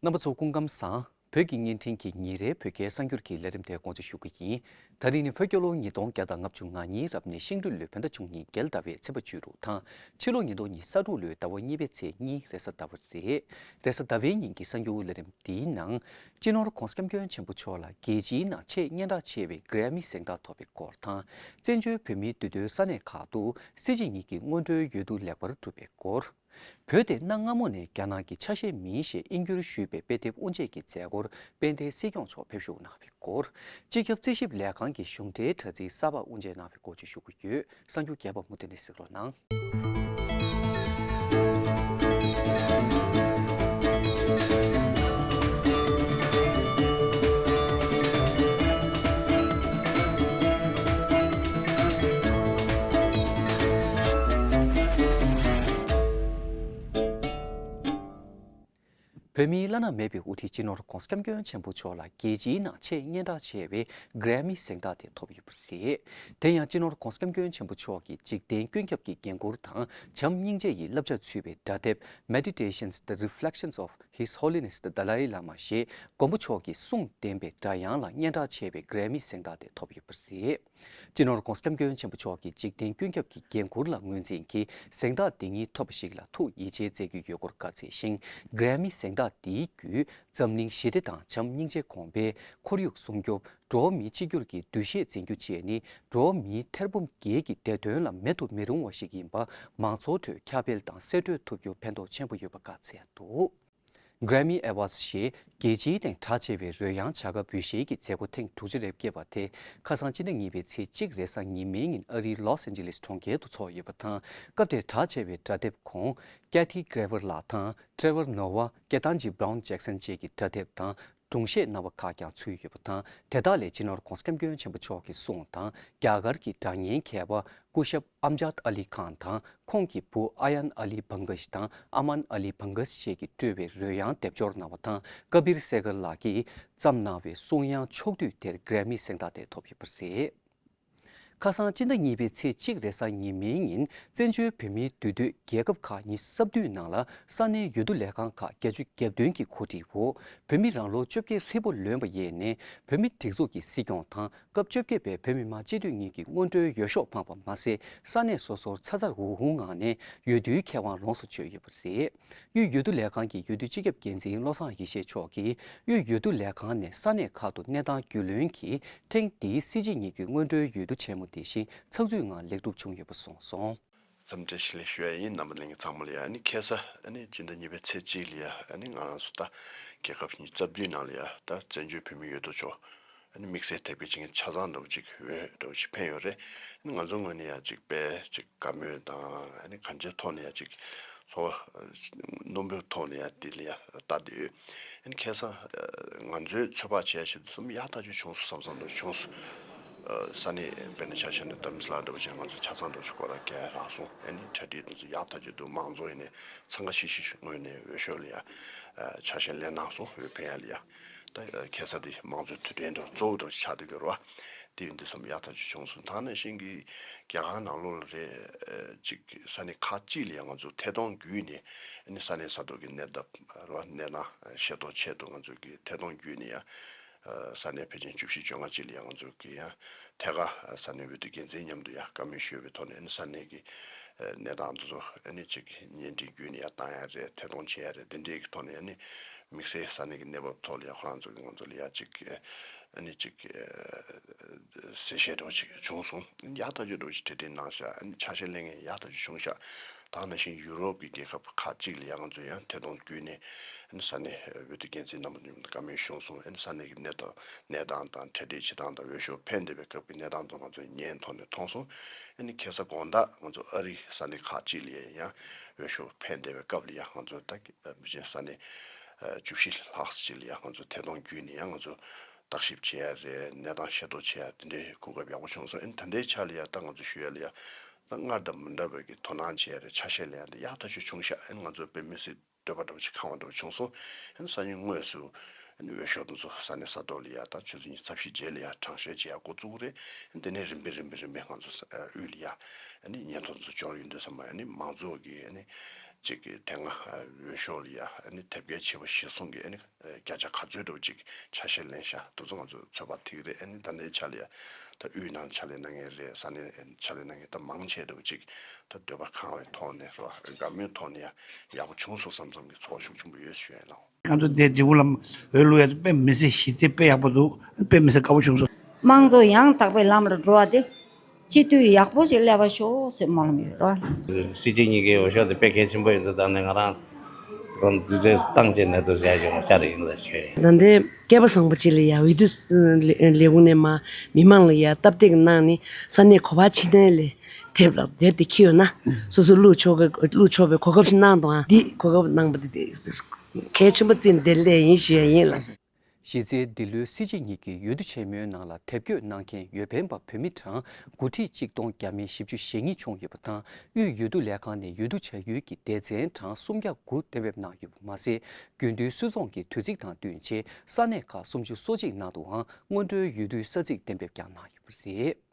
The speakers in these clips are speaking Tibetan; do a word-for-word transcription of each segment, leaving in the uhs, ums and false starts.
རྣམ་པ་ཚོ་སྐུ་ཁམས་བཟང་། བོད་ཀྱི་བརྙན་འཕྲིན་གྱི་ཉིན་རེའི་བོད་སྐད་གསར་འགྱུར་གྱི་ལས་རིམ་དེ་དགོངས་ཚུལ་ཞུ་གི་ཡིན། ད་རིང་ནི་བོད་རྒྱལ་ལོ་ཉིས་སྟོང་བརྒྱ་དང་ལྔ་བཅུ་ང་གཉིས་རབ་གནས་ཤིང་སྦྲུལ་ལོའི་བོད་ཟླ་བཅུ་གཉིས་རྒྱལ་ཟླ་བའི་ཚེས་པ་བཅུ་དྲུག་དང་། ཕྱི་ལོ་ཉིས་སྟོང་ཉི་ཤུ་རྩ་དྲུག་ལོའི་ཟླ་བ་གཉིས་པའི་ཚེས་གཉིས་རེས་གཟའ་ཟླ་བ་རེད། རེས་གཟའ་ཟླ་བའི་ཉིན་གྱི་གསར་འགྱུར་ལས་རིམ་འདིའི་ནང་། སྤྱི་ནོར་༧གོང་ས་༧སྐྱབས་མགོན་ཆེན་པོ་མཆོག་ལ་རྒྱལ་སྤྱིའི་ནང་ཆེས་སྙན་གྲགས་ཆེ་བའི་གྷི་རེ་མི་གཟེངས་རྟགས་ཐོབ་པའི་སྐོར་དང་། བཙན་བྱོལ་བོད་མིའི་འདུས་སྡོད་ས་གནས་ཁག་ཏུ་སྲིད་སྤྱི་གཉིས་ཀྱི་སྔོན་འགྲོའི་འོས་བསྡུ་ལེགས་པར་གྲུབ་པའི་སྐོར། བོད་དེ་གནའ་སྔ་མོ་ནས་རྒྱ་ནག་གི་ཆ་ཤས་མིན་ཞེས་དབྱིན་བསྒྱུར་ཞུས་པའི་དཔེ་དེབ་དབུ་འབྱེད་ཀྱི་མཛད་སྒོར་དཔལ་ལྡན་སྲིད་སྐྱོང་མཆོག་ཕེབས་ཞུགས་གནང་བའི་སྐོར། སྤྱི་ཁྱབ་རྩིས་ཞིབ་ལས་ཁང་གི་གཞུང་འབྲེལ་དྲ་ཚིགས་གསར་པ་དབུ་འབྱེད་གནང་བའི་སྐོར་བཅས་ཞུ་གི་ཡོད། གསར་འགྱུར་རྒྱས་པ་མུ་མཐུད་ནས་གཟིགས་རོགས་གནང་། བོད་མིའི་བླ་ན་མེད་པའི་དབུ་ཁྲིད་སྤྱི་ནོར་༧གོང་ས་༧སྐྱབས་མགོན་ཆེན་པོ་མཆོག་ལ་རྒྱལ་སྤྱིའི་ནང་ཆེས་སྙན་གྲགས་ཆེ་བའི་གྷི་རེ་མི་གཟེངས་རྟགས་དེ་ཐོབ་ཡོད་པ་རེད། དེ་ཡང་སྤྱི་ནོར་༧གོང་ས་༧སྐྱབས་མགོན་ཆེན་པོ་མཆོག་གི་འཇིག་རྟེན་ཀུན་ཁྱབ་ཀྱི་འགན་ཁུར་དང་བྱམས་སྙིང་རྗེ་ཡི་བསླབ་བྱ་ཚུད་པའི་སྒྲ་དེབ་Meditations, The Reflections of His Holiness the Dalai Lama ཞེས་མགོན་པོ་མཆོག་གི་གསུང་བསྟན་པའི་སྒྲ་དབྱངས་ལ་སྙན་གྲགས་ཆེ་བའི་གྷི་རེ་མི་གཟེངས་རྟགས་དེ་ཐོབ་ཡོད་པ་རེད། སྤྱི་ནོར་༧གོང་ས་༧སྐྱབས་མགོན་ཆེན་པོ་མཆོག་གིས་འཇིག་རྟེན་ཀུན་ཁྱབ་ཀྱི་འགན་ཁུར་ལ་ངོས་འཛིན་གྱིས་གཟེངས་རྟགས་འདི་ཉིད་ཐོབ་པ་ཞིག་ལ་ཐུགས་ཡིད་ཆེས་མཛད་རྒྱུ་ཡོད་སྐོར་བཀའ་སྩལ་ཞིང་། གྷི་རེ་མི་གཟེངས་རྟགས་འདིའི་བརྒྱུད་འཛམ་གླིང་ཞི་བདེ་དང་བྱམས་སྙིང་རྗེ་གོང་འཕེལ། ཁོར་ཡུག་སྲུང་སྐྱོབ། འགྲོ་བ་མིའི་གཅིག་གྱུར་གྱི་འདུ་ཤེས་འཛིན་རྒྱུ་བཅས་ནི་འགྲོ་བ་མིའི་ཐེར་འབུམ་བརྒྱད་ཀྱི་བདེ་དོན་ལ་མེད་དུ་མི་རུང་བ་ཞིག་ཡིན་པ་མང་ཚོགས་ཁྲོད་ཁྱབ་སྤེལ་དང་གསལ་སྤྲོས་ཐུབ་རྒྱུ་ཕན་ཐོགས་ཆེན་པོ་ཡོད་པ་བཀའ་སྩལ་འདུག Grammy Awards ཞེས་རྒྱལ་སྤྱིའི་སྟེང་གྲགས་ཆེ་བའི་རོལ་དབྱངས་བྱ་དགའ་འབུལ་བཞེས་ཀྱི་མཛད་སྒོ་ཐེངས་དྲུག་ཅུ་རེ་བརྒྱད་པ་དེ་ཁ་སང་སྤྱི་ཟླ་གཉིས་པའི་ཚེས་གཅིག་རེས་གཟའ་ཉི་མའི་ཉིན་ཨ་རིའི་ལོས་ཨན་ཇི་ལིས་གྲོང་ཁྱེར་དུ་འཚོགས་ཡོད་པ་དང་། སྐབས་དེར་གྲགས་ཆེ་བའི་སྒྲ་དེབ་གོང་Kathy Griffin ལགས་དང་Trevor Noah། སྐད་གདངས་ཀྱི་Brown Jackson བཅས་ཀྱི་སྒྲ་དེབ་དང་། སྒྲུང་བཤད་རྣ་བ་ཁག་ཀྱང་ཚུད་ཡོད་པ་དང་། དེ་དག་ལས་སྤྱི་ནོར་༧གོང་ས་༧སྐྱབས་མགོན་ཆེན་པོ་མཆོག་གི་གསུང་དང་། རྒྱ་གར་གྱི་སྒྲ་སྙན་མཁས་པ་སྐུ་ཞབས་ཨམ་ཇཱད་ཨ་ལི་ཁཱན་དང་། ཁོང་གི་བུ་ཨ་ཡན་ཨ་ལི་བྷང་གཤ་དང་ཨ་མན་ཨ་ལི་བྷང་གཤ་བཅས་ཀྱིས་སྤྲོས་པའི་རོལ་དབྱངས་སྡེབ་སྦྱོར་གནང་བ་དང་། ཀ་བིར་སེ་གར་ལགས་ཀྱིས་བརྩམས་གནང་བའི་གསུང་དབྱངས་ཕྱོགས་བསྡུས་དེར་གྷི་རེ་མི་གཟེངས་རྟགས་དེ་ཐོབ་ཡོད་པ་རེད། ཁ་སང་སྤྱི་ཟླ་གཉིས་པའི་ཚེས་གཅིག་རེས་གཟའ་ཉི་མའི་ཉིན་བཙན་བྱོལ་བོད་མིའི་འདུས་སྡོད་རྒྱལ་ཁབ་ཁག་ཉི་ཤུ་རྩ་བདུན་ནང་ལ་ས་གནས་འོས་བསྡུ་ལས་ཁང་ཁག་བརྒྱད་ཅུ་གྱ་བདུན་གྱིས་གོ་སྒྲིག་འོག་བོད་མི་རང་ལོ་བཅོ་བརྒྱད་ཧྲིལ་པོ་ལོན་པ་ཡས་ནས་བོད་མི་སྒྲིག་འཛུགས་ཀྱི་སྲིད་སྐྱོང་དང་སྐབས་བཅོ་བརྒྱད་པའི་བོད་མི་མང་སྤྱི་འཐུས་གཉིས་ཀྱི་སྔོན་འགྲོའི་འོས་ཤོག་འཕངས་པ་མ་ཟད། ས་གནས་སོ་སོར་ཚ་ཚ་འུར་འུར་ངང་ནས་འོས་བསྡུའི་ཁེ་དབང་ལོངས་སུ་སྤྱོད་ཡོད་པ་རེད། དབུས་འོས་བསྡུ་ལས་ཁང་གི་འོས་བསྡུ་སྤྱི་ཁྱབ་འགན་འཛིན་བློ་བཟང་ཡེ་ཤེས་མཆོག་གིས་དབུས་འོས་བསྡུ་ལས་ཁང་ནས་ས་གནས་ཁག་ཏུ་གནས་སྟངས་རྒྱུས་ལོན་གྱིས་ཐེངས་འདིའི་སྲིད་སྤྱི་གཉིས་ཀྱི་སྔོན་འགྲོའི་འོས་བསྡུ་ཆེན་མོ་དེ་བཞིན་ཚགས་ཚུད་ངང་ལེགས་གྲུབ་བྱུང་ཡོད་པ་གསུངས་སོང་། འཚམས་འདྲི་ཞིག་ལས་ཞུ་ཡ་ཡིན། རྣམ་པ་ལྷན་རྒྱས་ཚང་མ་ལ་ཡ། ཨ་ནི་ཁ་སང་ཨ་ནི་སྤྱི་ཟླ་གཉིས་པའི་ཚེས་གཅིག་ལ་ཡ། ཨ་ནི་ང་རང་ཚོ་ད་རྒྱལ་ཁབ་ཉི་ཤུ་རྩ་བདུན་ནང་ལ་ཡ་ད་བཙན་བྱོལ་བོད་མི་ཡོད་དོ་ཅོག་ཨ་ནི་དམིགས་བསལ་དད་པའི་བྱེད་མཁན་ཆ་ཚང་འདྲ་བོ་ཅིག་འོས་འདྲ་བོ་ཅིག་འཕེན་ཡོད་རེད། ཨ་ནི་ང་ཚོ་ངོས་ནས་ཡ་ཅིག་དཔེ་ཅིག་བཀའ་མོལ་དང་། ཨ་ནི་གང་ཅིའི་ཐོག་ནས་ཡ་ཅིག་ཚོར་བ་རྣོན་པོའི་ཐོག་ནས་ཡ་འདི་ལ་ཡ་ལྟ་བསྡད་ཡོད། ཨ་ནི་ཁ་སང་ང་ཚོས་ཚོད་དཔག་བྱས་ཞེས་དུས་ཙམ་ཡག་ཐག་ཆོད་བྱུང་སོང་བསམ་བསམ་འདྲ་བྱུང་སོང་། ས་གནས་དཔེར་ན་ཆ་བཞག་ན་དྷ་རམ་ས་ལ་འདྲ་བོ་བྱས་ང་ཚོ་ཆ་ཚང་འདྲ་བོ་ཅིག་སྐོར་ར་རྒྱག་རག་སོང་། ཨ་ནི་གྲ་སྒྲིག་དེ་ཚོ་ཡག་ཐག་ཆོད་འདུག་མང་ཚོགས་ཡིན་ནའི་འཚང་ཁ་ཤིག་ཤིག་ངོས་ནས་འོས་ཤོག་ལ་ཡ་ཆ་ཤས་ལེན་གནང་སོང་། འོས་འཕེན་ཡ་ལ་ཡ། ད་ཁ་སང་དེ་མང་གཙོའི་དུས་དྲན་འདྲ་གཙོ་བོ་འདྲ་ཆགས་བསྡད་ཡོད་རེད་བ། དེ་ཡིན་དུས་ཙམ་ཡག་ཐག་ཆོད་བྱུང་སོང་། ད་ནང་བཞིན་གྱི་རྒྱ་གར་ནང་ལོགས་ལ་རེད། ཅིག་ས་གནས་ཁག་ཅིག་ལ་ཡང་ང་ཚོ་ཐད་གཏོང་བརྒྱུད་ནས་ཨ་ནི་ས་གནས་ས་ཐོག་གི་གནས་སྟངས་རེད་བ། གནས་སྟངས་ཤེས་རྟོགས་ཆེད་དུ་ང་ཚོ་གི་ཐད་གཏོང་བརྒྱུད་ནས་ཡང་ས་གནས་ཕལ་ཆེར་བཅུ་བཞི་བཅོ་ལྔ་ཅིག་ལ་ཡང་ང་ཚོ་གི་ཡང་ཐད་ཀར་ས་གནས་འོས་བསྡུ་འགན་འཛིན་མཉམ་དུ་ཡང་བཀའ་མོལ་ཞུས་པའི་ཐོག་ནས་ཨ་ནི་ས་གནས་ཀྱི་གནས་སྟངས་འདི་ཚོ་ཨ་ནི་ཅིག་བརྙན་འཕྲིན་བརྒྱུད་ནས་ཡང་བཏང་ཡ་རེད། ཐད་གཏོང་བྱེད་ཡ་རེད། འདི་འདྲའི་གི་ཐོག་ནས་ཨ་ནི། དམིགས་བསལ་ས་གནས་ཀྱི་གནས་བབ་ཐོག་ལ་ཡ་ཁོ་རང་ཚོ་གི་ང་ཚོ་ལ་ཡ་ཅིག་ཨ་ནི་ཅིག་གསལ་བཤད་འདྲ་བོ་ཅིག་བྱུང་སོང་། ཡག་ཐག་ཆོད་འདྲ་བོ་ཅིག་གྲ་སྒྲིག་གནང་ཤག་ཨ་ནི་ཆ་ཤས་ལེན་མཁན་ཡག་ཐག་ཆོད་བྱུང་ཤག་ད་ནང་བཞིན་ཡུ་རོབ་ཀྱི་རྒྱལ་ཁབ་ཁག་ཅིག་ལ་ཡ་ང་ཚོ་ཡང་ཐད་གཏོང་བརྒྱུད་ནས་ཨ་ནི་ས་གནས་འོས་བསྡུ་འགན་འཛིན་རྣམ་པ་མཉམ་དུ་བཀའ་མོལ་ཞུས་སོང་། ཨ་ནི་ས་གནས་ཀྱི་གནས་སྟངས་གནས་སྟངས་དང་གྲ་སྒྲིག་བྱེད་སྟངས་དང་འོས་ཤོག་འཕེན་བསྡད་པའི་སྐབས་ཀྱི་གནས་སྟངས་དང་ང་ཚོ་བརྙན་ཐོག་ནས་མཐོང་སོང་། ཨ་ནི་ཁ་སང་དགོང་དག་ང་ཚོ་ཨ་རིའི་ས་གནས་ཁག་ཅིག་ལ་ཡ་ཡང་འོས་ཤོག་འཕེན་བསྡད་པའི་སྐབས་ལ་ཡ་ང་ཚོ་ད་ཕལ་ཆེར་ས་གནས་བཅུ་བཞི་ལྷག་ཅིག་ལ་ཡང་ང་ཚོ་ཐད་གཏོང་བརྒྱུད་ནས་ཡང་ང་ཚོ་བརྟག་ཞིབ་བྱེད་ཡ་རེད། གནས་སྟངས་ཤེས་རྟོགས་བྱེད་ཡ་དེ་འདྲའི་གོ་སྐབས་ཡག་པོ་བྱུང་སོང་། ཨ་ནི་ད་ལྟའི་ཆ་ལ་ཡ་ད་ང་ཚོ་ཞུ་ཡ་ལ་ཡ་ད་སྔར་དང་མི་འདྲ་བའི་གི་དོ་སྣང་བྱེད་ཡ་རེད། ཆ་ཤས་ལེན་ཡ་དེ་ཡག་ཐག་ཆོད་བྱུང་ཤག་ཨ་ནི་ང་ཚོ་དཔེ་མི་སྲིད་འདོད་པ་འདྲ་བོ་ཅིག་ཁེངས་པ་འདྲ་བོ་བྱུང་སོང་། ཨ་ནི་སང་ཉིན་དངོས་སུ་ཨ་ནི་འོས་ཤོག་དེ་ཚོ་ས་གནས་ས་ཐོག་ལ་ཡ་ད་ཆུ་ཚོད་ཉི་ཤུ་རྩ་བཞི་རྗེས་ལ་ཡ་གྲངས་བཤེར་བྱེད་ཡ་འགོ་བཙུགས་རེད། ཨ་ནི་དེ་ནས་རིམ་པས་རིམ་པས་རིམ་པས་ང་ཚོ་ས་དབུས་ལ་ཡ་ཨ་ནི་སྙན་ཐོ་ཚོ་འབྱོར་ཡོང་དུས་ཙམ་པ་ཨ་ནི་མང་ཚོགས་ཀྱི་ཨ་ནི་ ཅིག་གི་དེ་སྔ་འོས་ཤོག་ལ་ཡ་ཨ་ནི་དེབ་སྐྱེལ་བྱས་པ་གཞིར་བཟུང་གི་ཨ་ནི་བརྒྱ་ཆ་ག་ཚོད་འདྲ་བོ་ཅིག་ཆ་ཤས་ལེན་ཤག་དེ་ཚོ་ང་ཚོ་ཚོད་དཔག་ཐིག་རེད། ཨ་ནི་ད་ལྟའི་ཆ་ལ་ཡ་ད་དབུས་ནང་ཕྱག་ལས་གནང་མཁན་རེད། ས་གནས་ཕྱག་ལས་གནང་མཁན་ད་མང་ཆེ་འདྲ་བོ་ཅིག་ད་འདོད་པ་ཁེངས་པའི་ཐོག་ནས་རོ་དགའ་མོས་ཐོག་ནས་ཡ་ཡག་པོ་བྱུང་སོང་བསམ་བསམ་གྱི་ཚོར་བ་ཤུགས་ཆེན་པོ་ཡོད་ཞུ་ཡ་ལགས། ང་ཚོ་འདིར་འབྲས་སྤུངས་ལ་འོས་བླུག་ཡ་དེ་དཔེ་མི་སྲིད་གཞི་རྩ་དཔེ་ཡག་པོ་འདུག་དཔེ་མི་སྲིད་དགའ་པོ་བྱུང་སོང་། དམངས་གཙོ་ཡང་དག་པའི་ལམ་ལ་འགྲོ་བ་དེ་སྤྱི་འཐུས་ཡག་པོ་ཞིག་སླེབས་པ་ཤོག་ཟེར་སྨོན་ལམ་ཡོད་རོ། སྲིད་སྤྱི་གཉིས་ཀའི་འོས་ཤོག་དེ་དཔེ་གལ་ཆེན་པོ་ཡིན་འདུག་ད་ནས་ང་རང་ཁོང་འཛུལ་རྩོད་བཏང་བྱས་ནས་འདུག་ཟེར་ཡ་ཅིག་ངོ་ཅག་རེ་ཡིན་ལ་ཞུ་ཡ་ཡིན། ད་ལྟའི་སྐལ་པ་བཟང་པོ་ཅིག་ལ་ཡ་འོས་བསྡུ་ལས་ཁུངས་ནས་མ་མི་མང་ལ་ཡ་སྟབས་བདེ་གནང་ནས་ས་གནས་ག་པར་ཕྱིན་ནའི་ལས་དེབ་ལ་དེབ་དེ་ཁྱེར་ཡོང་ན་སོ་སོ་བླུག་ཆོག་གི་བླུག་ཆོག་པའི་གོ་སྐབས་ཤིག་གནང་འདུག་ཨ་འདི་གོ་སྐབས་གནང་པ་དེ་གལ་ཆེན་པོ་བརྩིས་ནས་བདེ་ལེགས་ཡིན་ཞུ་ཡ་ཡིན་ལགས། གཞི་རྩའི་འདི་ལོའི་སྲིད་སྤྱི་གཉིས་ཀྱི་འོས་བསྡུ་ཆེན་མོའི་ནང་ལ་དེབ་སྐྱེལ་གནང་མཁན་འོས་འཕེན་པ་བོད་མི་གྲངས་དགུ་ཁྲི་གཅིག་སྟོང་བརྒྱ་མེད་བཞི་བཅུ་ཞེ་གཉིས་བྱུང་ཡོད་པ་དང་། དབུས་འོས་བསྡུ་ལས་ཁང་ནས་འོས་བསྡུ་བྱ་ཡུལ་གྱི་སྡེ་ཚན་གྲངས་སུམ་བརྒྱ་དགུ་གཏན་འབེབས་གནང་ཡོད་པ་མ་ཟད། རྒྱུན་ལྡན་སུད་ཚོང་གི་དུས་ཚིགས་དང་བསྟུན་ཆེད་ས་གནས་ཁག་སུམ་ཅུ་སོ་གཅིག་ནང་དུའང་སྔོན་འགྲོའི་འོས་བསྡུའི་ས་ཚིགས་གཏན་འབེབས་ཀྱང་གནང་ཡོད་པ་རེད།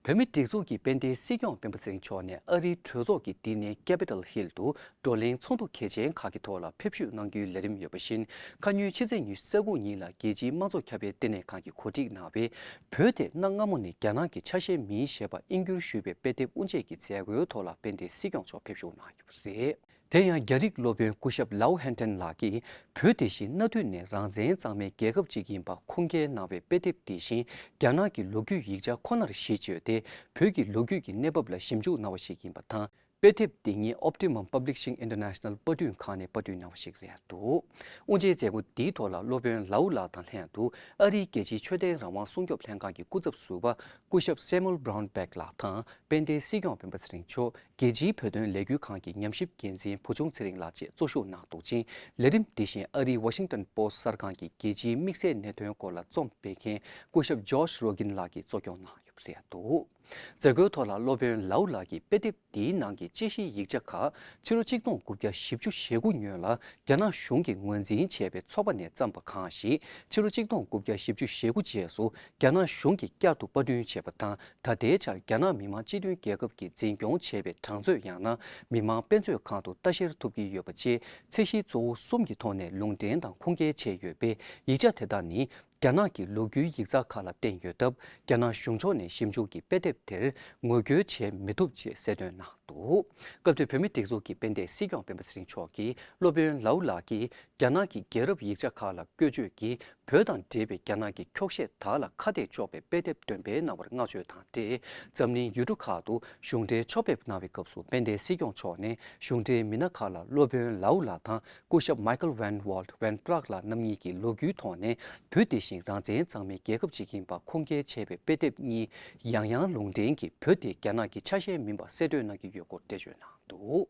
བོད་མིའི་སྒྲིག་འཛུགས་ཀྱི་དཔལ་ལྡན་སྲིད་སྐྱོང་སྤེན་པ་ཚེ་རིང་མཆོག་ནས་ཨ་རིའི་གྲོས་ཚོགས་ཀྱི་འདི་ནས་Capitol Hill དུ་བགྲོ་གླེང་ཚོགས་འདུ་གལ་ཆེན་ཁག་གི་ཐོག་ལ་ཕེབས་བསུ་གནང་རྒྱུའི་ལས་རིམ་ཡོད་པ་བཞིན། ཁ་ཉིན་ཕྱི་ཚེས་ཉི་ཤུ་རྩ་དགུ་ཉིན་ལ་རྒྱལ་སྤྱིའི་དམངས་གཙོ་ཁྱབ་སྤེལ་ལྟེ་གནས་ཁང་གིས་གོ་སྒྲིག་གནང་བའི་བོད་དེ་གནའ་སྔ་མོ་ནས་རྒྱ་ནག་གི་ཆ་ཤས་མིན་ཞེས་པ་དབྱིན་བསྒྱུར་ཞུས་པའི་དཔེ་དེབ་དབུ་འབྱེད་ཀྱི་མཛད་སྒོའི་ཐོག་ལ་དཔལ་ལྡན་སྲིད་སྐྱོང་མཆོག་ཕེབས་བསུ་གནང་ཡོད་པ་རེད། དེ་ཡང་རྒྱ་རིགས་སློབ་དཔོན་སྐུ་ཞབས་ལའོ་ཧན་ཏན་ལགས་ཀྱིས་བོད་དེ་བཞིན་གནའ་དུས་ནས་རང་བཙན་གཙང་མའི་རྒྱལ་ཁབ་ཅིག་ཡིན་པ་ཁུངས་སྐྱེལ་གནང་བའི་དཔེ་དེབ་དེ་བཞིན་རྒྱ་ནག་གི་ལོ་རྒྱུས་ཡིག་ཆ་ཁོ་ནར་གཞི་བཅོལ་ཏེ་བོད་ཀྱི་ལོ་རྒྱུས་ཀྱི་གནས་བབ་ལ་ཞིབ་འཇུག་གནང་བ་ཞིག་ཡིན་པ་དང་། དཔེ་དེབ་འདི་ཉིད་Optimum Publishing International པར་སྐྲུན་ཁང་ནས་པར་སྐྲུན་གནང་བ་ཞིག་རེད་འདུག་དབུ་འབྱེད་མཛད་སྒོ་འདིའི་ཐོག་ལ་སློབ་དཔོན་ལའོ་ལགས་དང་ལྷན་དུ་ཨ་རིའི་རྒྱལ་སྤྱིའི་ཆོས་ལྡན་རང་དབང་སྲུང་སྐྱོབ་ལྷན་ཁང་གི་སྐུ་ཚབ་ཟུར་པ་སྐུ་ཞབས་Samuel Brownback ལགས་དང་དཔལ་ལྡན་སྲིད་སྐྱོང་སྤེན་པ་ཚེ་རིང་མཆོག་རྒྱལ་སྤྱིའི་བོད་དོན་ལས་འགུལ་ཁང་གི་ཉམས་ཞིབ་འགན་འཛིན་བུ་ཆུང་ཚེ་རིང་ལགས་བཅས་གཙོ་བཞུགས་གནང་འདུག་ཅིང་། ལས་རིམ་འདི་བཞིན་ཨ་རིའི་Washington Post གསར་ཁང་གི་རྒྱལ་སྤྱིའི་དམིགས་བསལ་གནད་དོན་སྐོར་ལ་རྩོམ་སྤེལ་མཁན་སྐུ་ཞབས་Josh Rogin ལགས་ཀྱིས་གཙོ་སྐྱོང་གནང་ཡོད་པ་རེད་འདུག་མཛད་སྒོའི་ཐོག་ལ་སློབ་དཔོན་ལའོ་ལགས་ཀྱིས་དཔེ་དེབ་འདིའི་ནང་གི་དཔྱད་གཞིའི་ཡིག་ཆ་ཁག་ཕྱི་ལོ་གཅིག་སྟོང་དགུ་བརྒྱ་བཞི་བཅུ་ཞེ་དགུ་སྔོན་ལ་རྒྱ་ནག་གཞུང་གིས་ངོས་འཛིན་བྱས་པའི་ཚོགས་པ་ནས་བརྩམས་པ་གང་ཞིག་ཕྱི་ལོ་གཅིག་སྟོང་དགུ་བརྒྱ་བཞི་བཅུ་ཞེ་དགུ་རྗེས་སུ་རྒྱ་ནག་གཞུང་གིས་བསྐྱར་དུ་པར་སྐྲུན་བྱས་པ་དང་། ད་ལྟའི་ཆར་རྒྱ་ནག་མི་དམངས་སྤྱི་མཐུན་རྒྱལ་ཁབ་ཀྱིས་འཛིན་སྐྱོང་བྱས་པའི་གྲངས་མཛོད་ཡང་ན་མི་དམངས་དཔེ་མཛོད་ཁང་དུ་ལྟ་བཤེར་ཐུབ་ཀྱི་ཡོད་པ་བཅས་ཚད་གཞི་གཙོ་བོ་གསུམ་གྱི་ཐོག་ནས་ལུང་འདྲེན་དང་ཁུངས་སྐྱེལ་བྱས་ཡོད་པས། ཡིག་ཆ་དེ་དག་ནི་རྒྱ་ནག་གི་ལོ་རྒྱུས་ཡིག་ཚགས་ཁག་ལ་བརྟེན་ཡོད་སྟབས། རྒྱ་ནག་གཞུང་ཕྱོགས་ནས་ཞིབ་འཇུག་གི་དཔེ་དེབ་དེར་ངོ་རྒོལ་བྱེད་མི་ཐུབ་ཅེས་གསལ་སྟོན་གནང་འདུག་སྐབས་དེར་བོད་མིའི་སྒྲིག་འཛུགས་ཀྱི་དཔལ་ལྡན་སྲིད་སྐྱོང་སྤེན་པ་ཚེ་རིང་མཆོག་གིས་སློབ་དཔོན་ལའོ་ལགས་ཀྱིས། རྒྱ་ནག་གི་རྒྱལ་རབས་ཡིག་ཆ་ཁག་ལ་བཀོལ་སྤྱོད་ཀྱིས་བོད་དང་འབྲེལ་བའི་རྒྱ་ནག་གི་འཁྱོག་བཤད་དག་ལ་ཁ་གཏད་གཅོག་པའི་དཔེ་དེབ་འདོན་སྤེལ་གནང་བར་བསྔགས་བརྗོད་དང་འབྲེལ། འཛམ་གླིང་ཡུལ་གྲུ་ཁག་ཏུ་གཞུང་འབྲེལ་ཕྱོགས་ཕེབས་གནང་བའི་སྐབས་སུ་དཔལ་ལྡན་སྲིད་སྐྱོང་མཆོག་ནས་གཞུང་འབྲེལ་མི་སྣ་ཁག་ལ་སློབ་དཔོན་ལའོ་ལགས་དང་སྐུ་ཞབས་Michael Van Walt Van Praagh ལགས་རྣམ་གཉིས་ཀྱིས་ལོ་རྒྱུས་ཐོག་ནས་བོད་དེ་བཞིན་རང་བཙན་གཙང་མའི་རྒྱལ་ཁབ་ཅིག་ཡིན་པ་ཁུངས་སྐྱེལ་བྱས་པའི་དཔེ་དེབ་གཉིས་ཡང་ཡང་ལུང་འདྲེན་གྱིས་བོད་དེ་རྒྱ་ནག་གི་ཆ་ཤས་མིན་པ་གསལ་སྟོན་གནང་གི་ཡོད་སྐོར་འགྲེལ་བརྗོད་གནང་འདུག་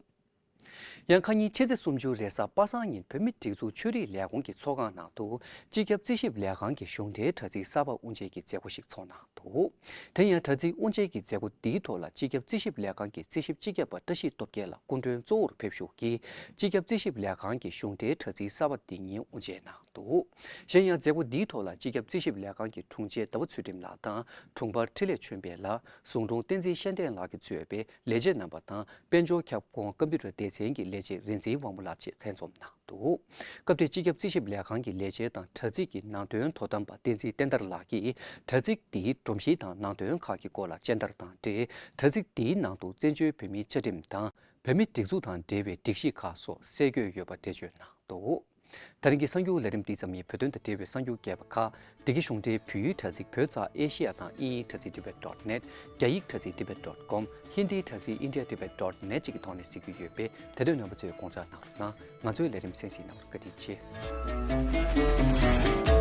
ཡང་ཁ་ཉིན་ཕྱི་ཚེས་སུམ་ཅུ་རེས་གཟའ་པ་སངས་ཉིན་བོད་མིའི་སྒྲིག་འཛུགས་ཆོས་རིག་ལས་ཁུངས་ཀྱི་ཚོགས་ཁང་ནང་དུ་སྤྱི་ཁྱབ་རྩིས་ཞིབ་ལས་ཁང་གི་གཞུང་འབྲེལ་དྲ་ཚིགས་གསར་པ་དབུ་འབྱེད་ཀྱི་མཛད་སྒོ་ཞིག་ཚོགས་གནང་འདུག་དེ་ཡང་དྲ་ཚིགས་དབུ་འབྱེད་ཀྱི་མཛད་སྒོ་འདིའི་ཐོག་ལ་སྤྱི་ཁྱབ་རྩིས་ཞིབ་ལས་ཁང་གི་རྩིས་ཞིབ་སྤྱི་ཁྱབ་པ་བཀྲ་ཤིས་སྟོབས་རྒྱལ་ལགས་སྐུ་མགྲོན་གཙོ་བོར་ཕེབས་བཞུགས་ཀྱིས་སྤྱི་ཁྱབ་རྩིས་ཞིབ་ལས་ཁང་གི་གཞུང་འབྲེལ་དྲ་ཚིགས་གསར་པ་འདི་ཉིད་དབུ་འབྱེད་གནང་འདུག་གཞན་ཡང་མཛད་སྒོ་འདིའི་ཐོག་ལ་སྤྱི་ཁྱབ་རྩིས་ཞིབ་ལས་ཁང་གི་དྲུང་ཆེ་ཟླ་བ་ཚུལ་ཁྲིམས་ལགས་དང་དྲུང་འཕར་འཕྲིན་ལས་ཆོས་འཕེལ་ལགས། ཟུང་དྲུང་བསྟན་འཛིན་ཤེས་ལྡན་ལགས་ཀྱིས་གཙོས་པའི་ལས་བྱེད་རྣམ་པ་དང་། དཔལ་འབྱོར་ཁྱབ་ཁོངས་ཀམ་པུ་ཊར་སྡེ་ཚན་གྱི་ལས་བྱེད་རིག་འཛིན་དབང་མོ་ལགས་བཅས་ལྷན་འཛོམས་གནང་འདུག་སྐབས་དེར་སྤྱི་ཁྱབ་རྩིས་ཞིབ་ལས་ཁང་གི་ལས་བྱེད་དང་དྲ་ཚིགས་ཀྱི་ནང་དོན་དོ་དམ་པ་བསྟན་འཛིན་བསྟན་དར་ལགས་ཀྱིས་དྲ་ཚིགས་འདིའི་སྒྲོམ་གཞི་དང་ནང་དོན་ཁག་གི་སྐོར་ལ་སྤྱན་བསྟར་དང་འབྲེལ། དྲ་ཚིགས་འདིའི་ནང་དུ་བཙན་བྱོལ་བོད་མིའི་བཅའ་ཁྲིམས་དང་བོད་མིའི་སྒྲིག་འཛུགས་དང་འབྲེལ་བའི་སྒྲིག་གཞི་ཁག་སོགས་གསལ་བཀོད་ཡོད་པ་འགྲེལ་བརྗོད་གནང་འདུག་ད་རིང་གི་གསར་འགྱུར་ལས་རིམ་འདི་ཙམ་ཡིན། བོད་དོན་དང་འབྲེལ་བའི་གསར་འགྱུར་རྒྱས་པ་ཁག་བདེ་སྐྱིད་གཞུང་འབྲེལ་བོད་ཡིག་དྲ་ཚིགས་བོད་ཙ་ཨེ་ཤི་ཡ་དང་དབྱིན་ཡིག་དྲ་ཚིགས་ཌི་བེཊ་ཌོཊ་ནེཊ། རྒྱ་ཡིག་དྲ་ཚིགས་ཊི་བེཊ་ཌོཊ་ཀོམ། ཧིན་དིའི་དྲ་ཚིགས་ཨིན་ཌི་ཡ་ཊི་བེཊ་ཌོཊ་ནེཊ་བཅས་ཀྱི་ཐོག་ནས་གཟིགས་རྒྱུ་ཡོད་པས། དེ་དོན་རྣམ་པ་ཚོས་དགོངས་འཇགས་གནང་རོགས་གནང་། ང་ཚོའི་ལས་རིམ་གསན་གཟིགས་གནང་བར་བཀའ་དྲིན་ཆེ།